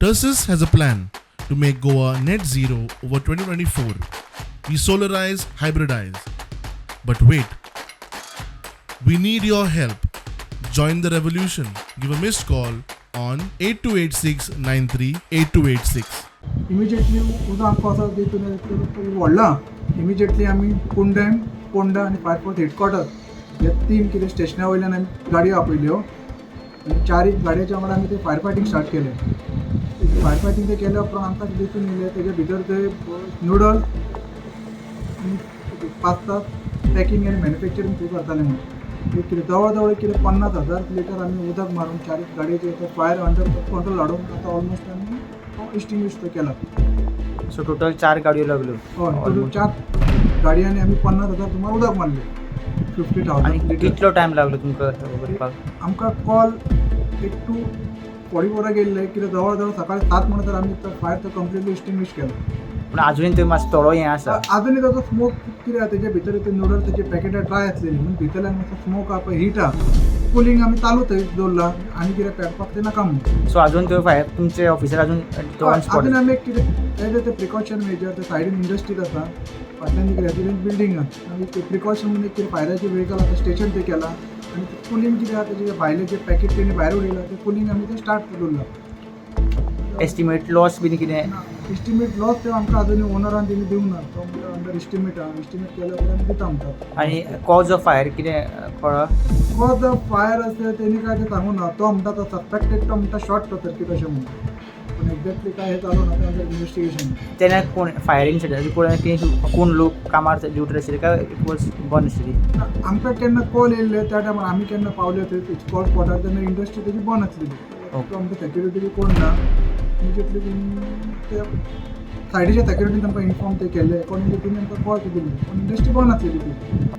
Tersus has a plan to make Goa net zero over 2024. We solarize, hybridize. But wait, we need your help. Join the revolution. Give a missed call on 8286 938286. Immediately उदक आमकां असो तितून व्हडला. Immediately आमी कुंडम, पोंडा आनी fire force हेडक्वॉर्टर हे तीन कितें स्टेशना वयल्यान आमी गाडयो आपयल्यो आनी चार एक गाडयेच्या वांगडा आमी ते फायर फायटींग स्टार्ट केलें. फायर फायटींग ते केल्या उपरांत आमकां दिसून येयलें, तेजे भितर ते नुडल्स आनी पास्ता पॅकिंग आनी मॅन्युफॅक्चरींग थंय करताले म्हणून. एक कितें जवळ जवळ कितें 50,000 लिटर आमी उदक मारून चार एक गाडयेचेर तो फायर अंडर कंट्रोल हाडून आतां ऑलमोस्ट आमी एक्सटिंग्विश तो केला. सो टोटल चार गाडयो लागल्यो? हय, टोटल चार गाडयांनी आमी 50,000 सुमार उदक मारलें, फिफ्टी आनी थावजंड लिटर. कितलो टायम लागलो तुमकां करपाक? आमकां कॉल एक 2:44 गेल्ले, कितें जवळ जवळ सकाळी 7 म्हणसर आमी तो फायर तो कंप्लिटली एक्सटिंग्विश केलो. पूण अजूनय थंय मातसो थोडो हें आसा. अजूनय ताचो स्मोक कितें आहा, तेजे भितर ते नुडल्स तेचे पॅकेटां ड्राय आसलेली म्हणून भितरल्यान मातसो स्मोक आहा पळय, हीट आहा. कुलींग आमी चालू थंय दवरला आनी कितें पेटपाक ते नाका म्हणून. सो अजून थंय फायर तुमचे ऑफिसर अजून ऑन स्पॉट? अजून आमी कितें तेजे ते प्रिकॉशन मेजर, ते सायडीन इंडस्ट्रीज आसा, फाटल्यान एक रेसिडेंट बिल्डींग आहा. मागीर ते प्रिकॉशन म्हणून एक कितें फायराचे व्हेकल आतां स्टेशन ते केला आनी कुलींग कितें आहा, तेजे भायले जे पॅकेट तेणी भायर उडयला, ते कुलींग आमी ते स्टार्ट दवरला. एस्टिमेट लॉस बीन कितें? एस्टिमेट लॉस ते आमकां अजून ओनरान तेणी दिवंक ना. तो म्हणटा अंडर एस्टिमेट आहा, एस्टिमेट केल्या उपरांत दिता म्हणटा. आनी कॉज ऑफ फायर कितें कळ्ळा? कॉज ऑफ फायर आसलें तेणी काय तें सांगू ना. तो म्हणटा तो सस्पेक्टेड, तो म्हणटा शॉर्ट सर्कीट अशें म्हणटा, पूण एक्झॅक्टली काय हें चालू ना, तें अंडर इन्वेस्टिगेशन. तेन्ना कोण फायर इन्सिडंट कोण कितें, कोण लोक कामार ड्युटीर आशिल्ले काय it was बंद आशिल्ली? आमकां केन्ना कॉल येयल्ले त्या टायमार आमी केन्ना पावले थंय कॉल स्पॉटार, तेन्ना इंडस्ट्री तेजी बंद आसलेली. तो आमकां सेक्युरिटी बी कोण ना. इमिजिएटली ते सायडीच्या सेक्युरिटीन आमकां इन्फॉर्म ते केल्ले, अकॉर्डिंगली तेणी आमकां कॉल दिली, पूण इंडस्ट्री बंद आसलेली ती.